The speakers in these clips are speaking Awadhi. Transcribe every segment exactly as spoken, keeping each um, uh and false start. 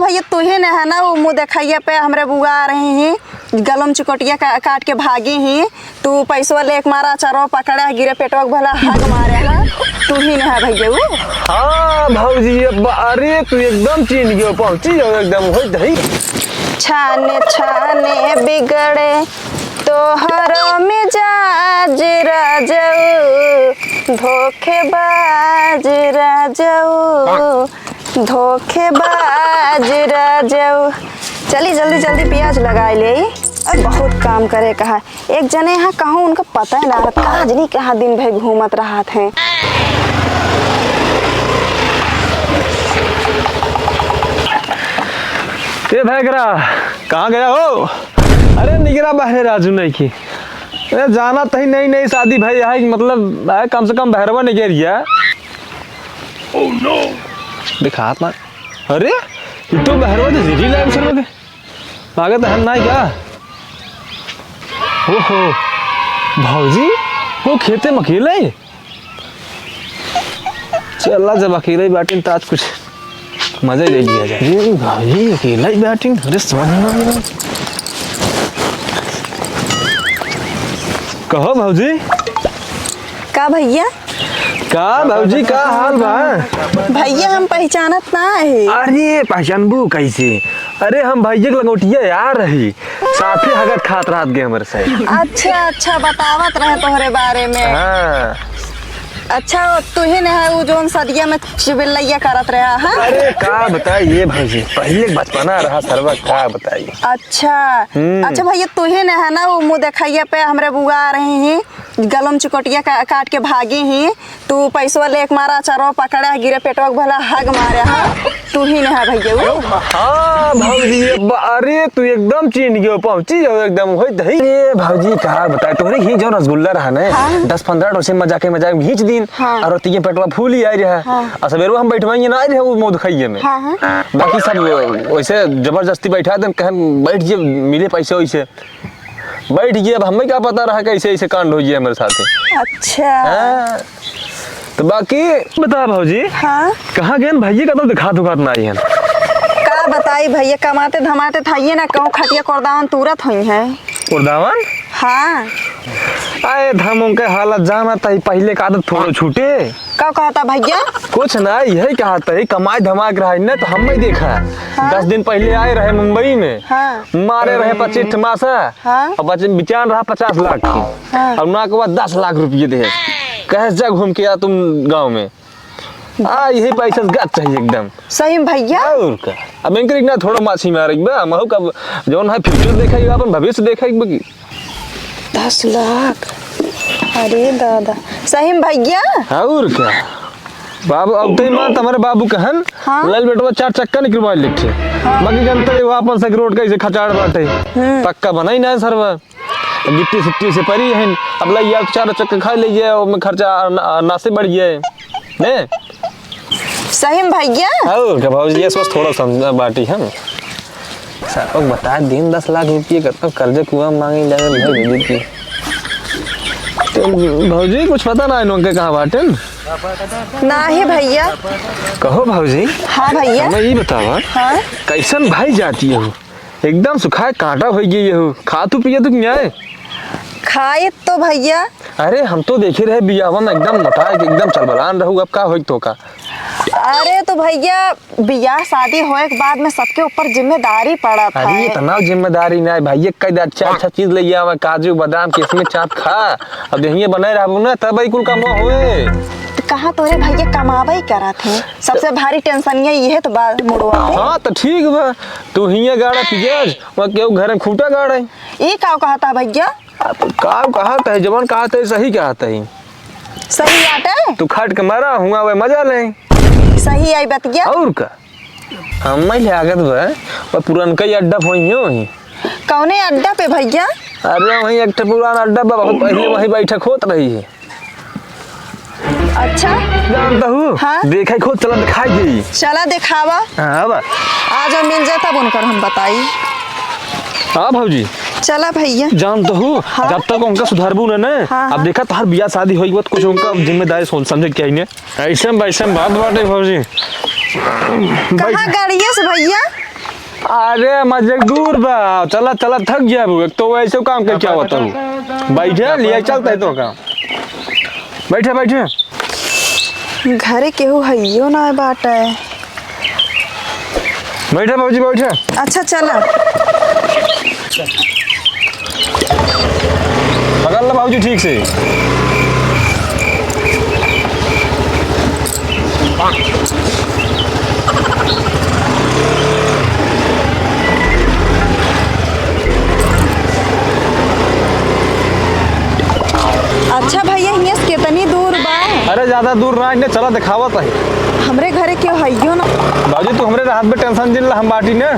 भैया, तू ही न है ना, वो मुँह देखइया पे हमरे बुआ आ रही ही, गलम चिकोटिया का, काट के भागी ही। तू पैसवा लेके मारा, चरो पकड़ा, गिरे पेटवा के भला हग मारे है, तू ही न है भैया वो। हाँ भौजी, ये ब-, अरे तू एकदम चीन्ह गयो, पहुँची जाओ एकदम, होई दही। छाने छाने बिगड़े तोहरो मिजाज राजऊ, धोखेबाज राजऊ, धोखेबाज राजऊ। चली जल्दी जल्दी पियाज लगाइ लेई, अब बहुत काम करे का है। एक जने यहाँ कहूँ उनका पता ही ना रहत, कहाँ जनी कहाँ दिन भर घूमत रहत हैं। ए भैगरा, कहाँ गया हो? अरे निकरा बाहरे राजू नहीं की। अरे जाना तही नई नई शादी भई है, मतलब है कम से कम बहरवा निकरिया। दिखात ना। अरे ये तो बहरवा तो जीरी लाइन से लोगे। लागत है ना क्या? ओहो भौजी, वो खेते में अकेले ही? चला, जब अकेले ही बाटिन, तो आज कुछ मजा ही ले लिया जाए। ये भाई, अकेला ही बैटिंग, अरे समझ में नहीं आ रहा। कहो भौजी। का भैया? का भौजी, का हाल बा? भैया, हम पहचानत ना है। अरे, पहचानबू कैसे? अरे, हम भैया के लंगोटिया यार रही, साथे हगत खात रहत गए हमरे से। अच्छा, अच्छा, बतावत रहे तोहरे बारे में। हाँ। अच्छा, तू ही न है उ जोन सदिया में चिबिल्लैया करत रहा, हाँ? अरे का बताई ये भौजी, पहिले बचपना रहा सरवा, का बताई। अच्छा, हम्म। अच्छा भैया, तू ही न है ना उ मुँह देखैया पे हमरे बुआ आ रही ही, गलम चिकोटिया का, काट के भागी ही, तू पैसवा लेके मारा चरो पकड़ा, गिरे पेटवा के भला हग मारे, हाँ? तू ही न है भैया उ। हाँ भौजी, ये ब-, अरे तू एकदम चीन्ह गयो, पहुँची जाओ एकदम, होई दही। ए भौजी, का बताई, तोहरे ही जो रसगुल्ला रहा न, हाँ। दस पन्द्रह ठो से मजाक मजाक में घींच दीन, हाँ। और ओतिये पेटवा फूली आई रहा। हाँ। और सवेरे हम बैठवाइए ना आई रहे वो मुँह देखैया में। हाँ, हाँ। बाकी सब वैसे जबरदस्ती बैठा देन, कहन बैठ जे मिले पैसे वैसे। बैठ गए, अब हमें क्या पता रहा कैसे ऐसे कांड हो गया हमारे साथ। अच्छा। हाँ। तो बाकी बता भौजी, हाँ? कहाँ गए भैया का तो दिखात उखात ना आई है। का बताई भैया, कमाते धमाते थाइए ना, कहूँ खटिया कोरदावन तुरत हुई है। कोरदावन? हाँ। आए धम उनके हालत जाना ताई, पहले का आदत थोड़ो छूटे। का कहता भैया? कुछ ना, यही कहता है, कमाई धमाक रहा है ना, तो हम ही देखा। हाँ। दस दिन पहले आए रहे मुंबई में, हाँ। मारे रहे पच्चीस ठे मासा, हाँ। और बच-, बिचान रहा पचास लाख की, हाँ। और ना के बाद दस लाख रुपये दे, कहे जा घूम के आ तुम गाँव में, आ यही पैसा गच चाहिए एकदम। सही में भैया? और का, अब इनके इतना थोड़ा माछी मारे बा, महू का जौन है फ्यूचर देखेगा, अपन भविष्य देखेगा कि दस लाख? अरे दादा, सही में भैया? और का? बाबू, अब तो ईमान तुम्हारे बाबू कहन, हाँ? लाल बेटवा चार चक्का निकलवा लेके। हाँ। बाकी जनता है, वो अपन से रोड का इसे खचाड़ बाटे। हम्म। पक्का बना ही ना है सरवा। गिट्टी सिट्टी से परी है। अब लाई यार चार चक्का खा ले गया, वो में खर्चा ना-, नासे बढ़ गया है। ने? सही में भैया? और का भौजी, ये सोच थोड़ा समझा बाटी हम। साहब बता दिन दस लाख रुपये का तो कर्जा कुआं मांगे लगे भाई दीदी की। तो भौजी कुछ पता ना है नोके कहाँ बाटन? ना है भैया। कहो भौजी। हाँ भैया। हमें ये बतावा। हाँ? कैसन भाई जाती हो? एकदम सुखाए कांटा हो गई हो। खातू पिए तू क्या है? खाए तो भैया। अरे हम तो देखे रहे बियाहवा में एकदम मोटा है, एकदम चलबलान रहू, अब का होई तो का? अरे तो भैया बियाह शादी होए के बाद में सबके ऊपर जिम्मेदारी पड़त अरे है। इतना जिम्मेदारी ना है भाई, ये कह दे अच्छा अच्छा चीज ले आवे, काजू बादाम किशमिश चाप खा, अब यहीं बने रहबू ना तब ई कुल काम होए। तो कहाँ तोरे भैया कमाबे करत है, सबसे भारी टेंशन ये, ये तो बा मुड़वा पे। हाँ तो ठीक बा, तू हियाँ गाड़ा पियाज, वहाँ केहू घर में खूंटा गाड़े। ई का कहता भैया? अब का कहत है, जवन कहत है सही कहत है। सही आटे? तू खट के मरा, हुआ वे मजा ले। सही आई बतिया। और का? हम ले लागत बा, वो पुरनका ही अड्डा होई हो ही। कौने अड्डा पे भैया? अरे वहीं एक ठे पुरान अड्डा बा, बहुत पहले वहीं बैठक होत रही है। अच्छा। जानता हूँ। हाँ? देखा ही खुद चला दिखाई दी। चला दिखावा। हाँ बा। आ जाओ मिल जाए तब उनकर हम बताई। हाँ भौजी। चला भैया। जानता हूँ, हाँ। जब तक उनका सुधारबू ना, ना, हाँ, अब हाँ। देखा तोहार बियाह शादी होई के बाद कुछ उनका जिम्मेदारी सोच समझे क्या ही ने। ऐसे में वैसे में बात बाटे भौजी। कहाँ गाड़िए से भैया? अरे, मजे दूर बा, चला, चला, थक जाबू। एक तो वैसे काम करके आवत हूँ। बैठे, लिए चलते तो का। बैठे, बैठे। घरे केहू हइयो ना बाटे। बैठे भौजी, बैठे। अच्छा, चला। पकड़ लो भौजी ठीक से। अच्छा भैया, हियां से कितनी दूर बा? अरे, ज्यादा दूर ना, इन्हें चला दिखावत है। हमरे घरे केहू हइयो ना। बाबूजी, तू हमरे रहत में tension जिन ला, हम बाटी ना।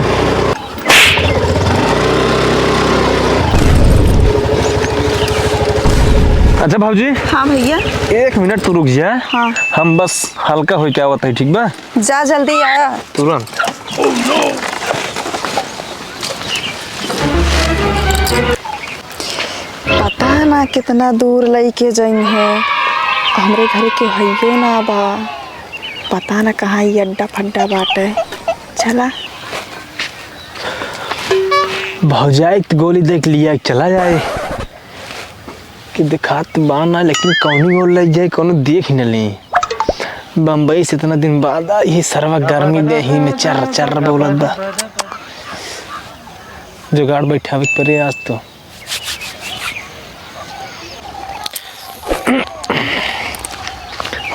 अच्छा भौजी। हाँ भैया। एक मिनट तू रुक जा। हाँ। हम बस हल्का होके आवत है, ठीक बा? जा जल्दी आ। तुरंत। पता ना कितना दूर लइके जइहें, हमरे घरे केहू हइयो ना बा। पता ना कहाँ ई अड्डा फड्डा बाटे। चला। भौजाई के गोली देख लिया, चला जाए। कि दिखात बा ना, लेकिन कौनी ओर लइ जाए, कौनो देख ही न ले। बम्बई से इतना दिन बाद आई, ये सरवा गर्मी देही में चर्र चर्र बोलत बा। जुगाड़ बैठावे के परे आज तो।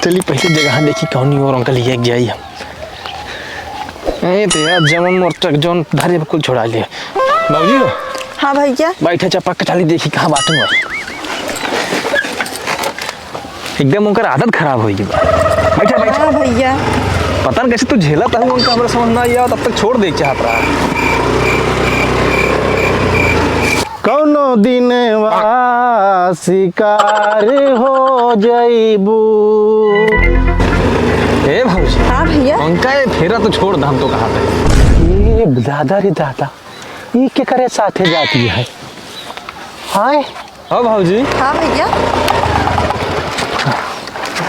चली पहले जगह देखी, कौनी ओर उनका लिए जाई हम। ए तो यार, जवन मोर तक जवन धरे बा कुल छोड़ा ले। बाबूजी हो? हाँ भैया। बैठे चपक के चली देखी कहाँ बाटू है। एकदम उनकर आदत खराब होइ गई बा। बैठे, बैठे। हाँ भैया। पता न कैसे तू झेलत हूँ उनका, हमरा समझ ना आया, तब तक छोड़ दे चाहत रहा। कौनो दिन वा शिकार हो जइबू। ए भौजी। हाँ भैया। उनका ये फेरा तो छोड़ दे, हम तो कहा था। ये दादा रे दादा, ये के करे साथे जाती है? हाय। हाँ भौजी। हाँ भैया।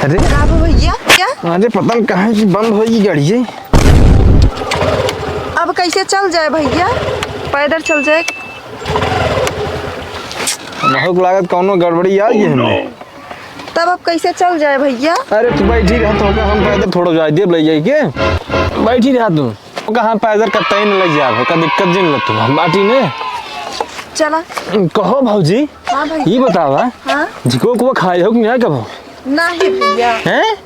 अरे। का बा भैया? क्या? अरे पता न कहाँ की बंद होई गाड़ी ये। अब कैसे चल जाए भैया? पैदल चल जाए। महक लागत कौनो गड़बड़ी आ गई हमें। तब अब कैसे चल जाए भैया? अरे तू बैठी रह, तो हम पैदल थोड़ा जाए देब ले जाए के। बैठी रह तू। कहाँ पैदल कतई न ले जाब, का दिक्कत जिन लग तू हम बाटी ने। चला। कहो भौजी। हाँ भैया। ये बतावा। हाँ। झिको को खाए हो कि नहीं कबो? नहीं भैया। हैं?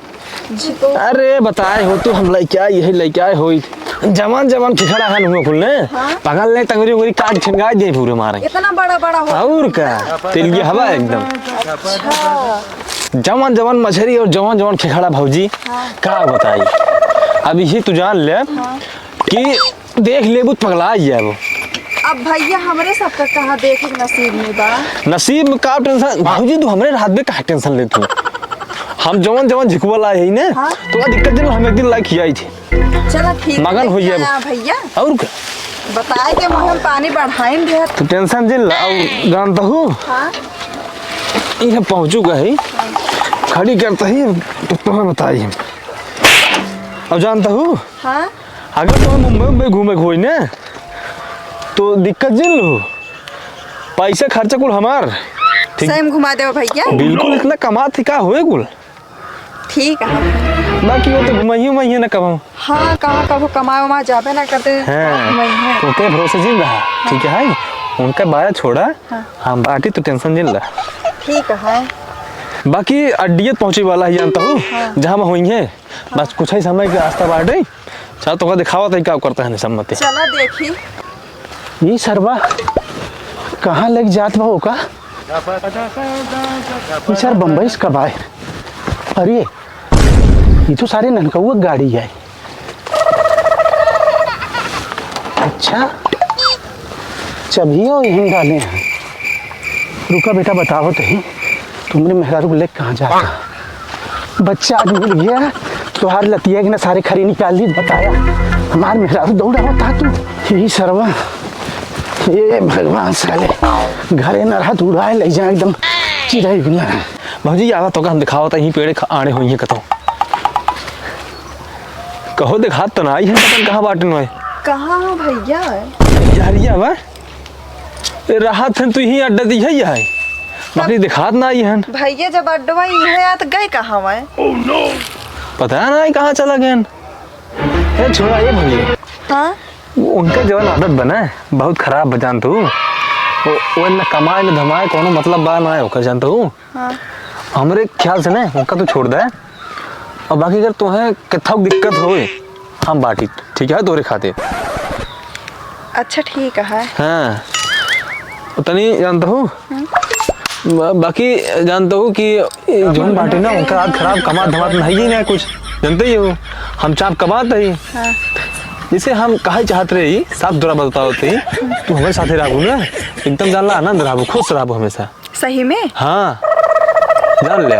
झिको। अरे बताए हो तू, हम लइका यही लइका होई। जवान जवान खिखड़ा हन हुआ कुल ने। हाँ। पकड़ ले टंगरी उंगरी काट छिनगाई दे पूरे मारे। इतना बड़ा बड़ा हो। और का? तेल की हवा एकदम। अच्छा। जवान जवान मछरी और जवान जवान खेखड़ा भौजी, हाँ। का बताई? अब यही तू जान ले, हाँ। कि देख लेबू त पगला जाबू। अब भैया हमरे सबका कहाँ देखे के नसीब में बा? नसीब में का tension भौजी, तू हमरे रात में काहे tension लेत हो? हम जवान जवान झिकवा लाए है ने, हाँ। तो दिक्कत जरूर हम एक दिन लाइक ही आई थी। चला ठीक मगन है, हो जाए। भैया। और का? बताए के मुँह में पानी बढ़ाइन दिया। तू tension जिन ला, और जानता हूँ? हाँ। इहे पहुँचू का है, खड़ी करता ही, तो तुम्हें बताई हम। अब जानता हूँ? हाँ। अगर तुम्हें मुंबई, मुंबई घूमे के होई ने, तो दिक्कत जिन लो। पैसा खर्चा कुल हमार। ठीक। सही में घुमा देवा भैया। बिल्कुल, इतना कमात ही का होए कुल? ठीक है। बाकी वो तो घुमाइए उमाइए ना कमाओ। हाँ, कहाँ कबो कमाए उमाए जाबे ना करते, हाँ। कहाँ घुमाइए? तो के भरोसे जिन रहा, ठीक है, है? उनका बारे छोड़ा, हाँ। हम बाटी तो tension जिन ला। ठीक है। बाकी अड्डियत पहुँचे वाला है, जानता हूँ, हाँ। जहाँ में हुई है, बस कुछ ही समय के रास्ता बाटे। चल, तोका दिखावा तई का करता है निसम्मते। चला देखी। ई सरवा कहाँ लग जात बा ओका? ई सर बम्बई से कब आए? अरे, ई तो सारे ननकउआ गाड़ी है। अच्छा, चबियो यहीं डाले हैं। रुका बेटा, बताओ तो ही, तुमने मेहरारू को लेके कहाँ जाता? बच्चा आज मिल गया, तोहार लतिया के ना सारे खरी निकाल ली, बताया। हमार मेहरारू दौड़ा होता तू। यही सरवा, हे भगवान, साले घरे न रहत, उड़ाए ले जाए एकदम चिड़ै बिना। भौजी, आवा तोका हम दिखावत ही, पेड़े ख-, आड़े होइहें कतौ। कहो देखात त ना आई है, पता न कहाँ बाटन होए। कहाँ हो भइया? जहरिया बा। ए, रहत हन तू ही अड्डा दिया ही है। बाकी दिखात ना आई हन। भइया जब अड्डवा इहे आत गए कहाँ वै? पता ना कहाँ चला गए। ए, छोड़ा ये भइया। हाँ? उनका जवन आदत बना है, बहुत खराब बा जान तू। वो, वो न कमाए न धमाए, कोनो मतलब बा ना है ओकर जान तू। हाँ। हमरे ख्याल से ना, उनका तू छोड़ दे। और बाकी अगर तुम्हें कथौ दिक्कत होए, हम बाटी, ठीक है, तोरे खातिर। अच्छा, ठीक है। हाँ। तनी जानता हूँ, हम्म। बा-, बाकी जानता हूँ कि ये जौन बाटे ना, उनका आज खराब कमात धमात नहीं ही ना कुछ, जानते ही हो, हम चाप कमात ही। हाँ। जैसे हम कहे चाहत रही, साफ तोरा बताओ थे, तू हमारे साथे रहबू ना, एकदम जानला आनंद रहबू, खुश रहबू हमेशा। सही में? हाँ, जान ले।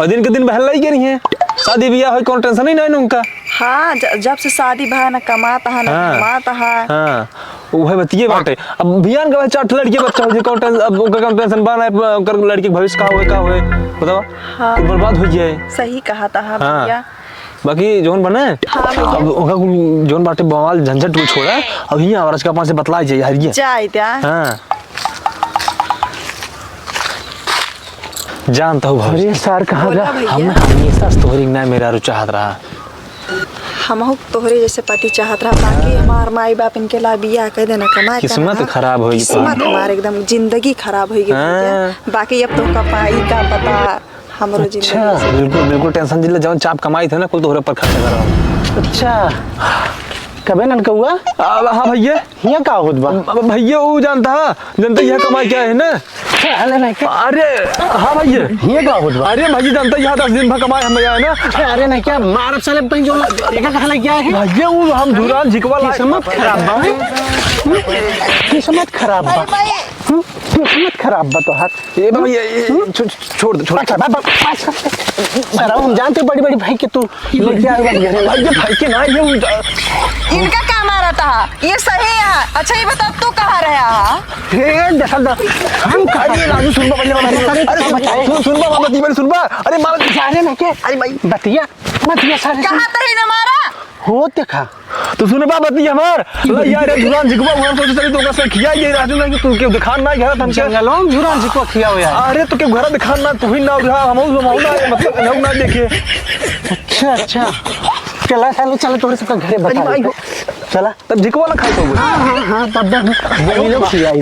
और दिन के दिन बहन लाई के रही है, शादी ब्याह होई, कौन टेंशन ही ना है उनका। हाँ, ज-, जब से शादी भा ना कमात हा, ना हाँ। कमात हा। हाँ, उहे बतिये बाटे। अब बियान का चार ठे लड़के बच्चा हो जाए, कौन टेंशन, अब उनका कौन टेंशन बा ना, उनकर लड़की के भविष्य का होए, का होए, बताओ। हाँ। तो बर्बाद हो जाए। सही कहा था, हाँ हाँ। भैया। बाकी जौन बने, हाँ भैया। अब ओका कुल जौन बाटे बवाल झंझट कुल छोड़ा, अब हियाँ आवा, राजका पास से बतला जाए, हरिया। जाए द्या। हाँ। जानता हूँ भाभी। अरे सार, कहाँ बोला जा? भैया। हम हमेशा से तोहरी ना मेरा रू चाहत रहा। हमहू तोहरे जैसे पति चाहत रहा, बाकी हमार माई बाप इनके ला बियाह कर देना, कमाए किस्मत कहाँ? खराब होई किस्मत तोहार। हमार एकदम जिंदगी खराब होई गई हाँ। भैया। बाकी अब तो का पाई का पता। हमरो अच्छा, जिंदगी। बिल्कुल, बिल्कुल टेंशन जिल्ला, जौन चाप कमाई थे ना, कुल तोहरे पर खर्चा करो। अच्छा, कबे ननकउआ? अब, हाँ भैया। हियाँ का होत बा? अब भैया, वो जानता है, जनता यहाँ कमाई क्या है ना? अरे नहीं क्या? अरे, हाँ भैया। हियाँ का होत बा? अरे भैया, जानता यहाँ दस दिन भर कमाए हम यहाँ है ना? अरे नहीं क्या? मारब साले, तई जो एका कहाँ लग गया है? भैया, वो हम धुरान झिकवा ला किस्मत खराब बा। किस्मत खराब बा। हम्म? किस्मत खराब बा तोहार। ए बाबा, ये, ये, हम्म? छो-, छो-, छोड़ दे, छोड़। अच्छा, बा-, बा-, बस। सर, हम जानते बड़ी-बड़ी भाई के तू लेके आए बा घरे। भाई, ये भाई के ना, ये उल्टा। इनका का मारा था? ये सही है। अच्छा, ये बता, तू कहाँ रहा है? हे, देखा दा, हम कहाँ अरे, राजू, सुन बा, पहले बाबा, अरे, अरे, सुन, बताए। सुन, सुन बा, बाबा, दी बारी सुन बा। अरे, मारा। अरे, नहीं के? अरे, भाई। बतिया, बतिया, सारे कहाँ सुन। तही न मारा? हो, देखा। तो सुन बा, बतिया हमार। ला यार, ये धुरान झिकवा, हम सोचे चली तो ओकर से खिया ये राजू ना कि तू के दिखान ना घर हमके। जंगलों में धुरान झिकवा खिया हो यार। अरे, तो के घर दिखान ना, तू ही ना उठा, हम उस माहौल ना, मतलब, लोग ना देखे। अच्छा, अच्छा। चला, चलो, चलो, तोरे सबका घरे बता अरे, भाई, दे। चला। तब झिकवा ना खाई तो। हाँ, हाँ, हाँ, तब दे। वही लोग खियाई।